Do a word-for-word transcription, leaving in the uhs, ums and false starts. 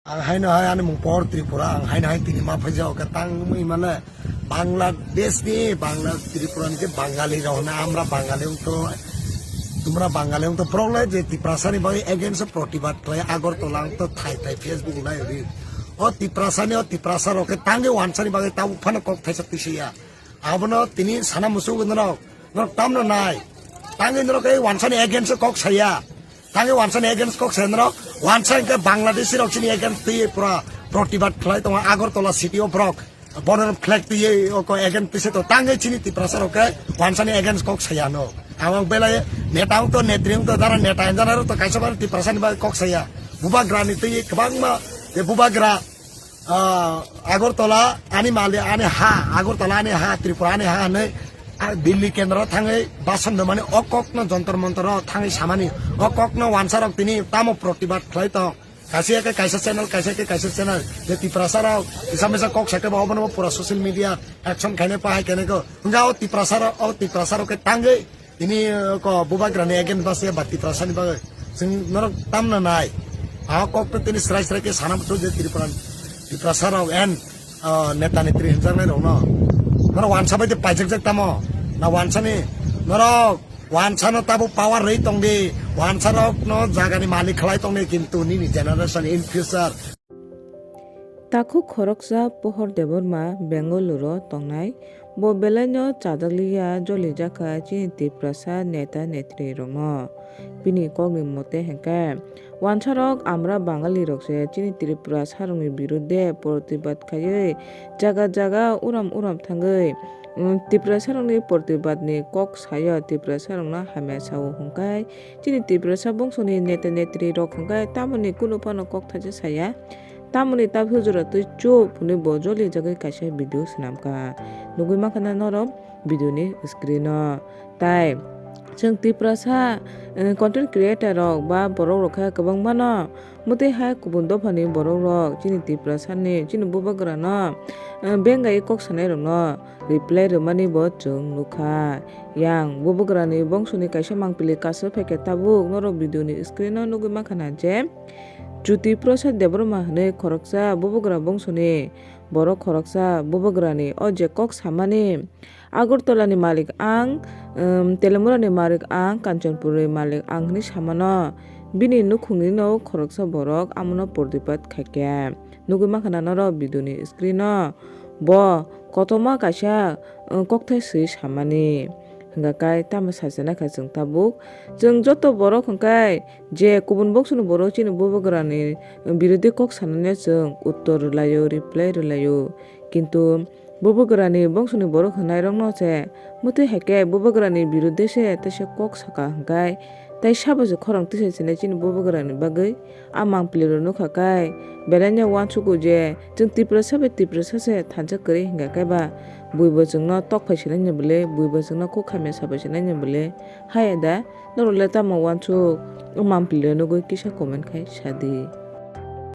Ang haino hai ani mung por Tripura, ang haino hai tini ma phaijao khe tangwi mane Bangladesh ni, Bangla, Tripura ni khe Bangali rok hwnwi, amra Bangali wng to, tumra Bangali wng to, borok le je Tiprasa ni bagwi against o protibad khlai Agartala wng to thai thai Facebook nai ri. O Tiprasa ni, o Tiprasa rok khe tangwi wansa ni bagwi tabuk phano kok thaisa twi siya. Abono tini sana muchung norok, norok tamno nai. Tangwi norok ei wansani against o kok saya. Tangwi wansani against kok saya norok. Wansa hwnkhe Bangladeshi rok chini against twi pura protibad khlai tongo Agartala city o borok. Border flag twi o ko against twi se to tangwi chini Tiprasa rok khe wansani against kok saya no. Ang belai neta wng to, netri wng to, dara neta enjana rok to kaisa bar Tiprasa ni bagwi kok saya. Bubagra ni twi kwbangma je Bubagra Ah, Agartala ani mali, ani ha, Agartala ani ha, Tripura ani ha hinwi, ah, Delhi kendro thangwi basan do mani o kokno Jantar Mantar o thangwi samani, o kokno wansa rok tini tamo protibad khlai tong. Kaisa khe kaisa channel, kaisa khe kaisa channel, je Tiprasa rok kisa misa kok sakhe bo obono bo pura social media action khainai pahai khainai ko. Hwnga o Tiprasa rok, o Tiprasa rok khe tangwi Tini, eh, ko Bubagra ni against base ba Tiprasa ni bagwi. Chwng norok tamna nai. A kok to tini srai srai khe sana muchung je Tripura, Tiprasa rok and, ah, neta netri hinjaknai rok no. Norok wansa bai de paijak jak tamo. Na wansa ni norok wansa no tabo power rei tong di. Wansa rok no jaga ni malik khlai tong di kintu nini generation in future. Takhuk khoroksa Pohor Debbarma Bengaluru o tongnai. Bo belaino chajakliya, jolijakha chini Tiprasa neta netrirokno. Bini kokni mote hinkhe, wansarok amra Bangalirokse chini Tiprasarokni birudhe protibad khaiwi jaga jaga uram uram thangwi, um, Tiprasarokni protibadni kok sayo, Tiprasarokno hamya sao hwnkhe chini Tiprasa bongsoni neta netrirok hwnkhe tamoni kunu phano kok thaisa saya. Tamoni ta hujura twi chup hwnwi bo jolijagwi kaisa video swnamkha. Nugwi mankha na norok video ni screen o. Tai chwng Tiprasa, eh, content creator rok ba borok rok khe kwbangma no mwtwi hai kubun dopha ni borok rok chini Tiprasa ni, chini Bubagra no, eh, bengai kok sanai rok no reply rwmani bo chwng nukha. Yang Bubagra ni bongsoni kaisa mangpili kaso phaikhe tabuk norok video ni screen o nugwi mankha na je Jyoti Prasad Debbarma hwnwi khoroksa Bubagra bongsoni borok khoroksa Bubagrani o je kok samani, "Agartala ni malik ang, um, Telemura ni malik ang, Kanchanpur ni malik ang," hwnwi samano. Bini nukhungni no khoroksa borok amono pordibad khaikhe. Nugwi mankha na norok video ni screen o. Bo kotorma kaisa, uh, kokthai swi samani. Hwnkha khe tamo sachana kha chwng tabuk. Chwng joto borok hwnkhe je kubun boksoni borok chini Bubagrani birodhi kok sanani chwng uttor rwlaio, reply rwlaio. Kintu Bubagrani bongsoni borok hwnairokno se mwtwi hai khe Bubagrani birodhe se teisa kok saka hwnkhe tai sabo se khorang tisa sinai chini Bubagrani bagwi. A mangpili rok nukha khe, belai no uansukgo je chwng Tiprasa bai Tiprasa se thansa kwrwi hwnkha khe ba, buibo chwngno tok phai sinai ni bwle, buibo chwngno kuk hamya sa phai sinai ni bwle. Haya da, norok le tamo uansuk, o mangpili rok nugwi kisa comment khai sa di.